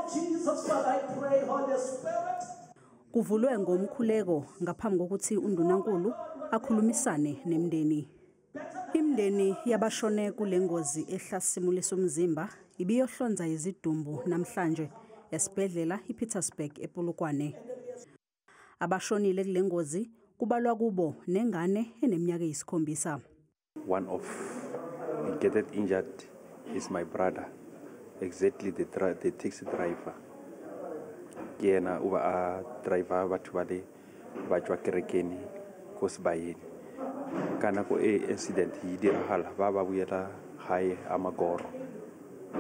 of Jesus, Father, I pray, Holy Spirit. Kuvulwe ngomkhuleko ngaphambi kokuthi undunankulu akhulumisane nemndeni. Imndeni yabashone kule ngozi ehlasimulisa umzimba ibiyohlonza izidumbu namhlanje esibhedlela iPietersburg ePolokwane. Abashonile kule ngozi kubalwa kubo nengane eneminyaka eyisikhombisa. One of the get injured is my brother, exactly the taxi driver. Ke yena o ba a driver batho ba le ba tswa kerekeng ko Sebayeng. Ka nako e incident e diragala ba ba boela gae a Magoro,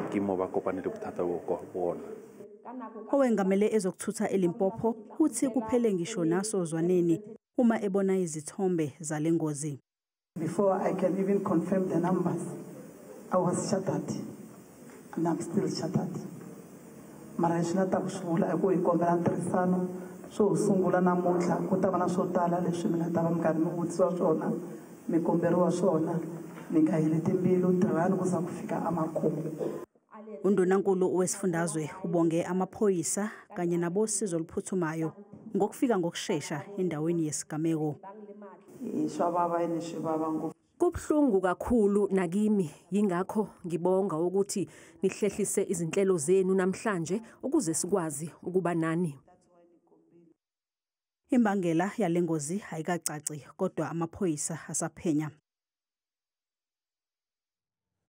ke mo ba kopane le bothata bo bona. Owengamele ezokuthutha eLimpopo uthi kuphele ngisho nasozwaneni uma ebona izithombe zale ngozi. Before I can even confirm the numbers, I was shattered, and I'm still shattered. Mara lexi na ta ku swi vula i ku hi kombela ntirhisano swo sungula namuntlha ku ta va na swo tala leswi mi nga ta va mi karhi mi vutisiwa swona, mi komberiwa swona, mi nga heli timbilu, tirhani ku za ku fika emakumu. Undunankulu wesifundazwe ubonge amaphoyisa kanye nabosizo oluphuthumayo ngokufika ngokushesha endaweni yesigameko. Kubuhlungu kakhulu nakimi, yingakho ngibonga ukuthi nihlehlise izinhlelo zenu namhlanje ukuze sikwazi ukuba nani. Imbangela yale ngozi ayikacaci kodwa amaphoyisa asaphenya.